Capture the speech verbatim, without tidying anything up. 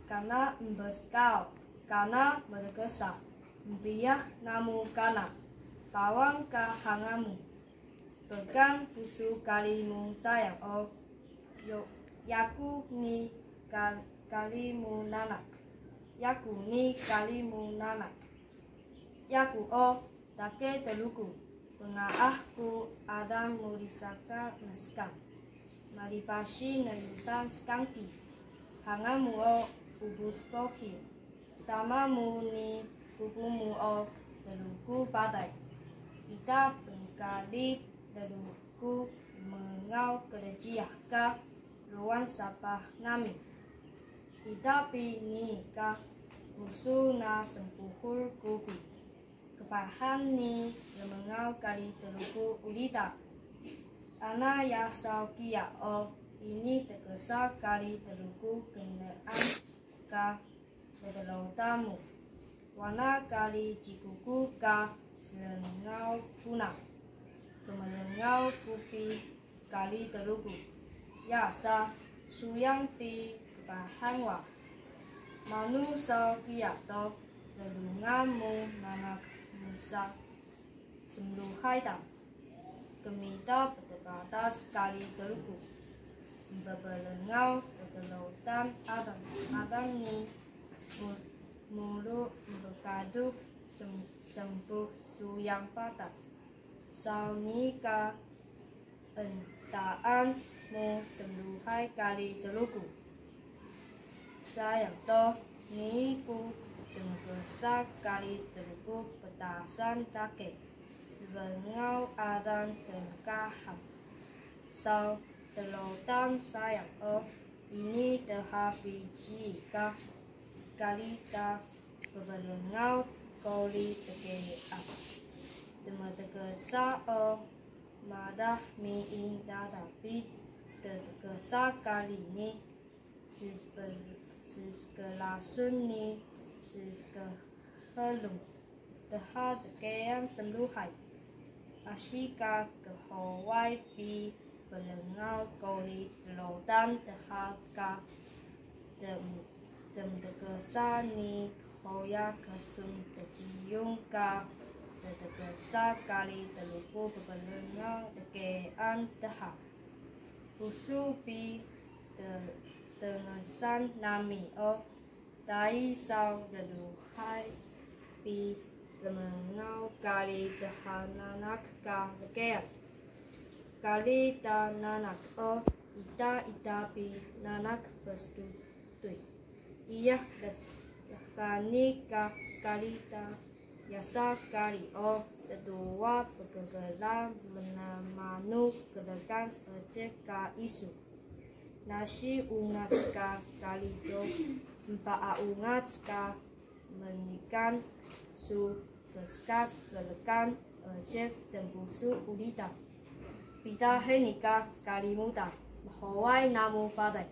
Kana mbskaw, kana mdksa, mbiyax namu kana, Pawan ka hangan mu. Pekan pusu kari mu sayang o, yo, yaku ni ka-, kari mu nanak, yaku ni kari mu nanak. Yaku o, take Truku, pngaah ku alang mu risaka mskan. Malipasi nyusan skanki. Hangan mu o ubus pohil. Tama mu ni pupu mu o Truku paday. Ida pnkari Truku rmngaw kljiyax ka ruwan sapah nami. Ida pi nii ka pusu na smpuhur kupi. Qpahan ni rmngaw kari Truku uri ta. Ana yasaw kiya o ini tgsa kari Truku knaan ka ddrotan mu. Wana kari Cikuku ka srngaw kuna. Kmrngaw kupi kari Truku. Yasa, suyang pi qpahan wa. Manu saw kiya do, llungan mu nanaq musa smluhay ta. Qmita ptpatas kari Truku. Mpprngaw ptrotan alang, alang ni mu-, mulu mpkaduk sem-, smpux suyang patas. Saw nii ka entaan mu smluhay kari Truku. Sayang do, nii ku tmgsa kari Truku ptasan ta ke, rmngaw alang tnkahan. Saw ddrotan sayang o, ini dha piciyi ka kari ta pprngaw quri tgean. Tmtgsa o, malah miing dada bi ttgsa kari ni, sskl-, sskhlasun ni sskhlung. Dha tgean smluhay. Asi ka khuway pi prngaw quri ddrotan dha ka tm-, tmtgsa ni qhuya ksun tjiyun ka ttgsa kari Truku pprngaw tgean dha. Pusu pi t-, tnsan nami o, dai saw llungan pi rmngaw kari dha nanak ka lqeyan. Kari ta nanak o, ita ita pi nanak pstutuy. Iyax dxani ka kari ta yasa kari o, tduwa pgkla mnmanu klgan ejek ka isu. Nasi ungac ka kari do, mpaa ungac ka mniqan su kskak klgan ejek tnpusu uri ta. Pida hini ka kari mu ta, mhuway namu paday.